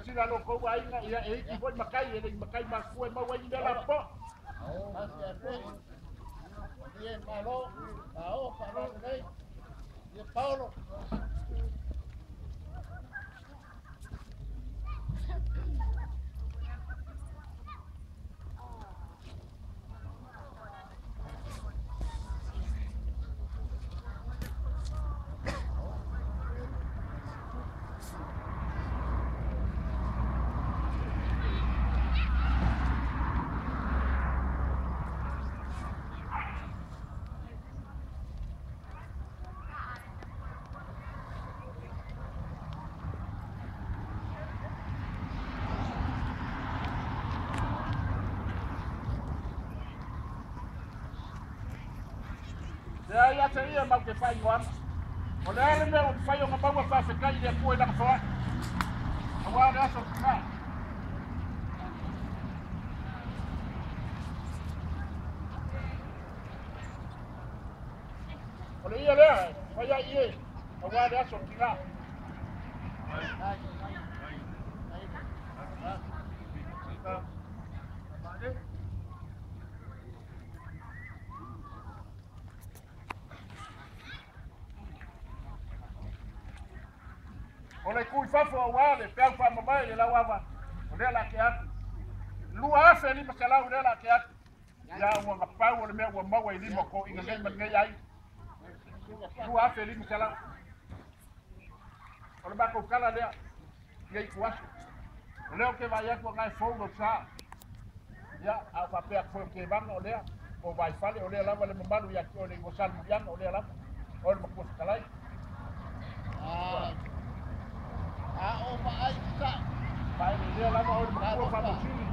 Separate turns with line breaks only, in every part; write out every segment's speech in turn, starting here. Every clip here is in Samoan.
Sila lo ko ai na ia e ki foi makai ele makai ma kue mau ai mela po.
Ie malo, ao paro nei. Ie Paolo.
Ia te ia mau te whai ngoana. O le ale mea o te whai o ngā maua whawhekai i a kua i langa whae. A wā le aso ki ngā. ia lea, fai ai e, aua le aso tina. O le kui fafo aua le peau whaamamai le lau ava, o lea la ke atu. 2500 lea la ke atu. Ia ua ngapau o le mea ua maua i lima ko inga nei ma nei ai. 2500. O le makou kala lea, ia i kuaso. O lea o ke vai atu ngai fou lo sa. Ia, au whapea koe ke vanga o lea, o vai fale o lea lava le mamalu ia ki o le iwa murianga o lea lava. O le makua whakalai.
A o maai sa.
Vai le lea lava o le makua whamosili.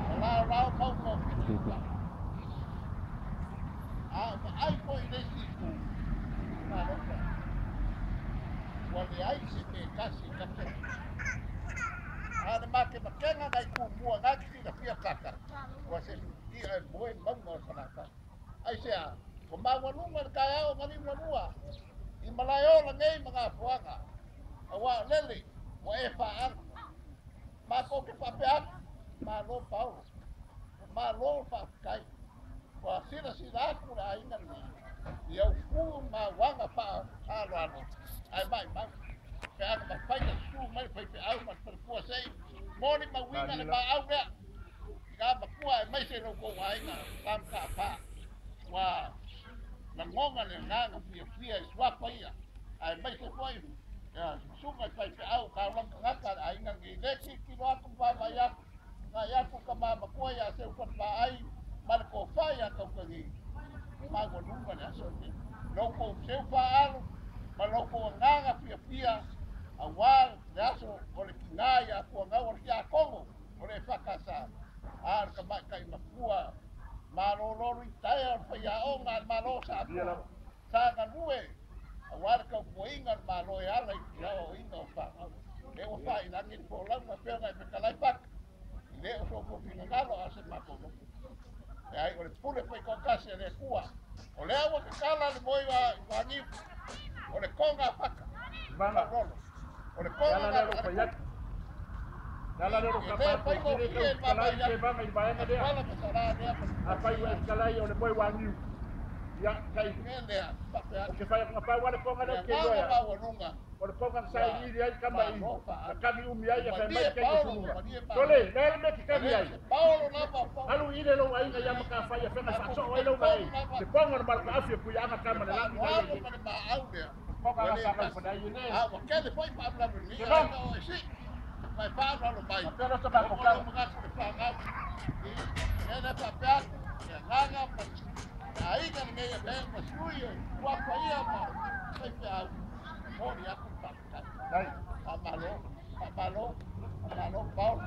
O lao lao mau mau piti. A o maai po i le siku. Maloka. Ua le ai se te kasi ka pe. A le make makenga ngai ku mua ngai ki la fia kaka. Ua se ia e moe maunga o sanata. Ai se a, ko maua lunga le kai ao ngani mla I malae ola nei ma ngā fuanga. Awa lele, ua e whaanga. Mā ke whapea atu, mā lo Paulo. Mā lo whaakai. Ua sila sila aku le ainga ni. I au fu mā wanga wha alo alo. Ai mai mau. Pe anga ma whaina su mai whai pe au ma wharepua sei. Moni ma winga le mā au lea. Ngā makua e mai se lo kou ainga. Tam ka pā. Ua langonga le nganga fia fia i swapa ia. Ai mai se foi. Ya, sunga pai pe au ka lang ngaka ai nga ngi le ki ki lo aku pa ma ya. Nga ya ku ka ma makua ya se ku pa ai ma ko fa ya ka ka ngi. Ma go lunga le aso ni. Lo ko se fa alu ma lo ko nganga fia fia a wa le aso o le kinga ya ku nga o ya kongo o le fa ka sa. A ka ma ka makua ma lo lo ri tai o fa ya o nga ma lo sa ku. Sa nga lue. A wara ka puinga ma lo e ala i o inga o fa. E o fa i langi po lau ma pega e kalai pak. I le o so ko finangalo a se ma ko. E ai o le pule foi ko kasi le kua. O le awa ka kala le moi wa wa ni. O le konga paka.
Vanga
rolo. O le konga
la le ro pa. La le ro ka pa ko le kalai ke vanga i vaenga lea. A pai wa kalai o le moi wa niu. Ia kai. O ke whai nga pau wale konga leo ke loea. O le konga sa i iri ai kama i. Na kami umi ai a whai mai kei ke sununga. Tole, lele me ki kami ai. Alu i le lau ainga ia maka whai a whenga whaasoo ai lau mai. Te ponga na malaka awhi pui anga kama le langi nai ai. Konga nga whangai whanai i ne. Ke vang. Apea sa mako kau.
Ainga nei e ma sui ua paia ma sai pe au mori aku pa
Dai
amalo amalo amalo Paul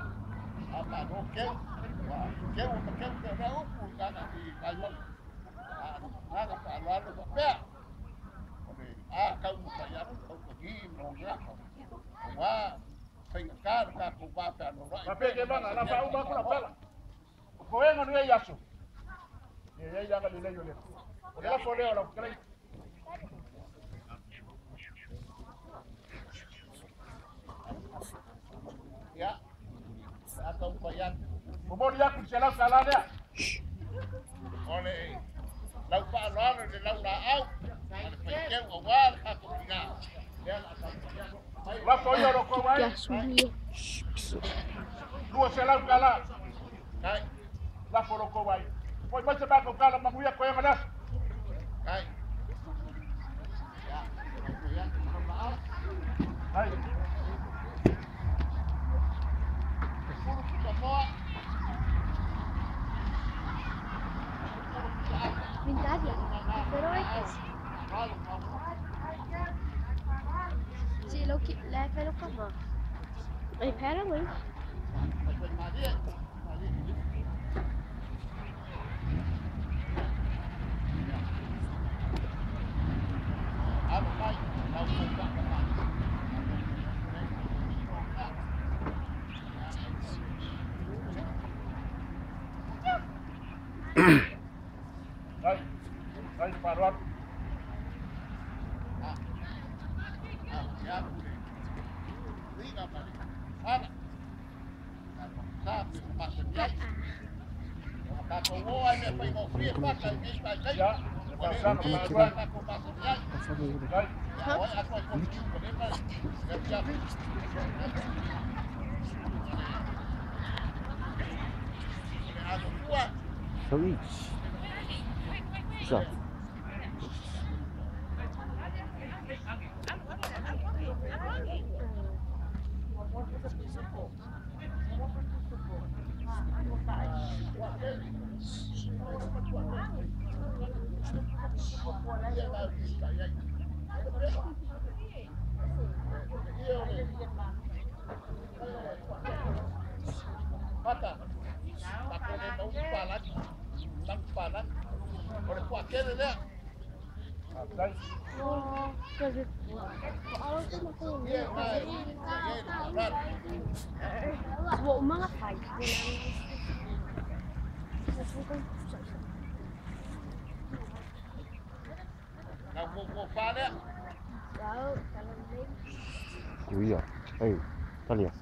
amalo ke wa ke o ke ke na upu na na i kai mo a na pa lo lo pa o le a ka u pa ya ko ko gi no ya wa sai ka ka ko ba pa no
ra pa pe ke banga la pa u ba ku la pala ko enga no ia so. Ia ia le le le. O la fole o la krai.
Ya. Ata u pa ya.
O mo ya ku sela sala lea.
Ole. Lau pa lo le lau la au. Ale pa ke o wa ka ko ina. Ya la sa.
La fo yo ro ko wa. Lua sela kala.
Kai.
La fo ro ko wa. Foi mais ba ko kala manguia ko enga las.
Kai. Ya. Ya.
Ai.
Sì, lo lei lo fa. Apparently.
Dai, dai, parou.
So. Iya, ayo, kali ya.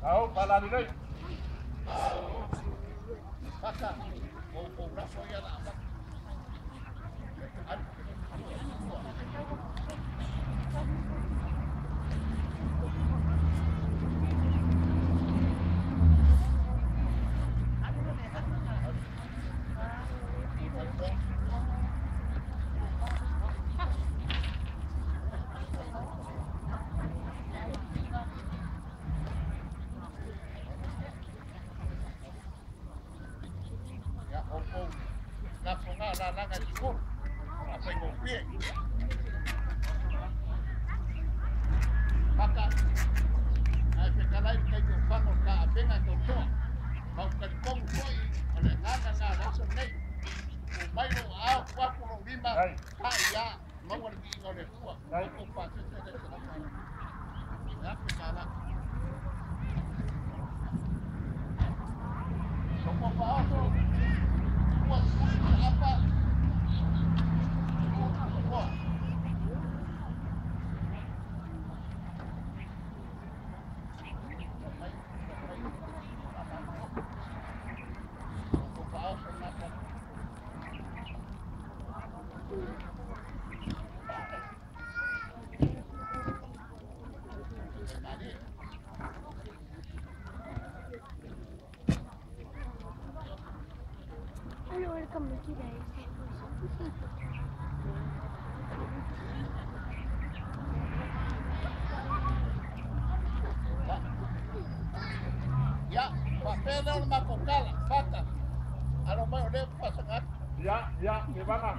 Au, balani dai. Ya, que van a.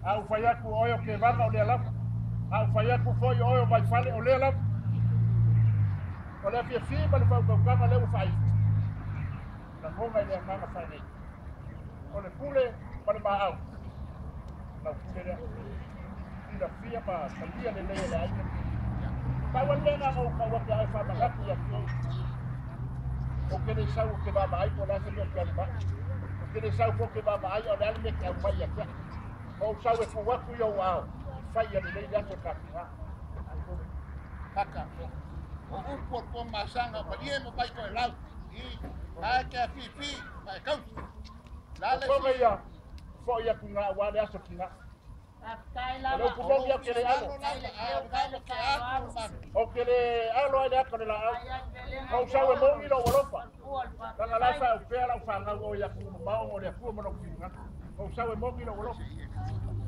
Au faiaku oe o ke vana o lea lava. Au faiaku foi oe o vaifale o lea lava. O lea fiafia ma le faukaukaga lea ua faaifu. Lagoga i le agaga faanei. O le pule ma le maau. Lau pule lea. Silafia ma talia lelei o le aiga. Pau ale lena o kaua ke ae faamanatu ia te. O ke le sau o ke vavaai po o le a se mea o ke alu mai. O ke le sau po o ke vavaai o le a le mea ke au mai ia te. O sau e fuatu i au ao, fai a lelei le aso kapiha.
Haka, o upu o po masanga, malie mo mai koe lau, i hae ke a fifi, ma e kausi.
O fonga ia, fo ia ku ngā wā le aso ki ngā. O le upu mongi au ke le alo. O ke le alo ai le ako le la au. O sau e mongi lo walofa. Tanga la sa pea lau whangau o ia ku mao o le akua mana kuinga. O sau e mongi lo alofa.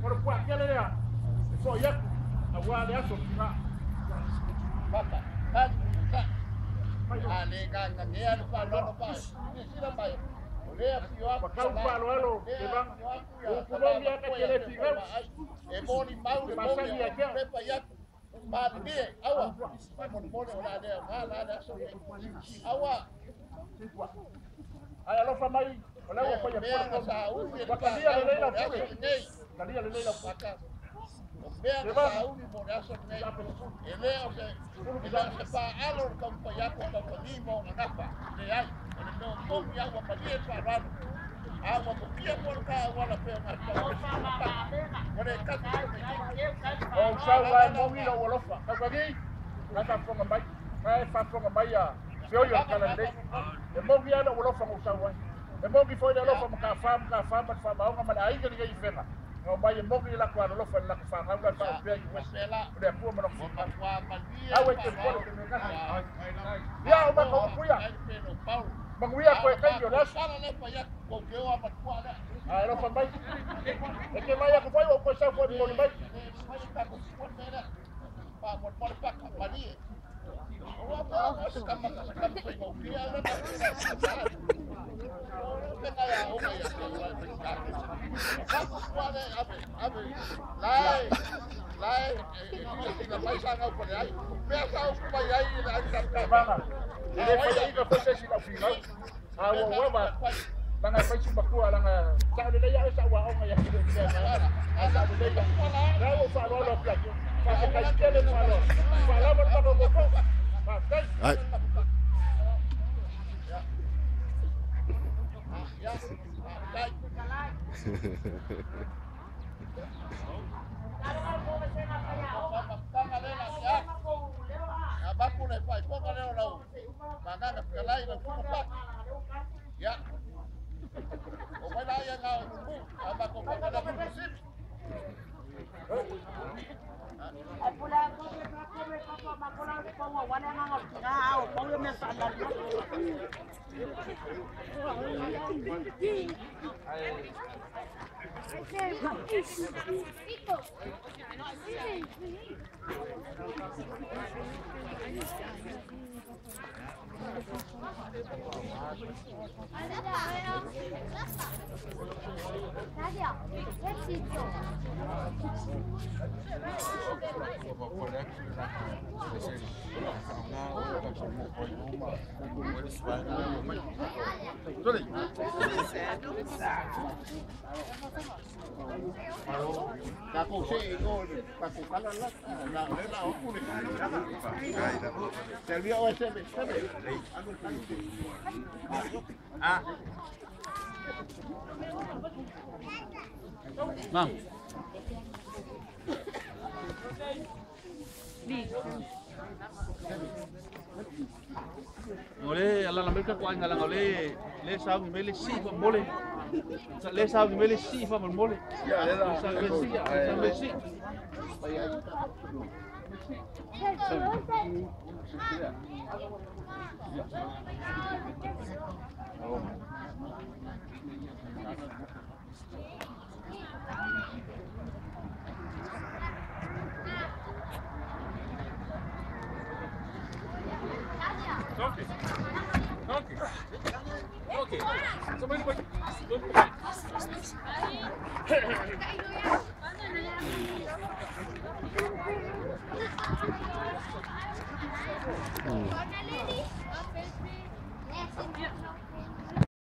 O le pua kele lea, e fo iaku, a wā le aso ki ngā.
Papa, tali ka. A le ka ngea le whaloalo pa. Sila mai. O lea fio aku.
Wakau whaloalo, te vanga. O punomi aka te le figau.
E moni mau le moni o pepa iaku. Malie, awa. Moni moni o la lea, ngā la le aso. Awa.
Ai alofa mai, o lea ua whaia pua. Wakalia le leila pule. Kalia le leila pule.
O mea ka sauni mo le aso nei. E lea o se paalo le kaupaiako kaupani mo ngapa. Le ai, o le mea tomi au a malie whaaralo. A ua mopia mo le ka wala pea ngā tau. O le kati o me.
O sau ai mongi lo alofa. Kaukagi, ka whafonga mai. Ka e whafonga mai a whioi o kala nei. E mongi ana o alofa ngau sau ai. E mongi foi le alofa ma ka wha, ma ka wha, ma ka wha, ma le aiga ni i whenga. Ngau mai e mongi la kua alofa le lako whangau la wha pea i wesi. O le akua mana kuwha. Au e te pole te mea kasi. Ia o maka upu ia. Manguia koe kai o le aso. A alofa mai. E te mai aku whai o koe sau koe moli mai.
Ai.
Mam. Ngole ala la melka kwa ngala ngole le sa ngi mele si fa mole. Le sa ngi mele si fa mole.
Ya le
sa le si sa le si. Okay. Okay. Okay. Okay.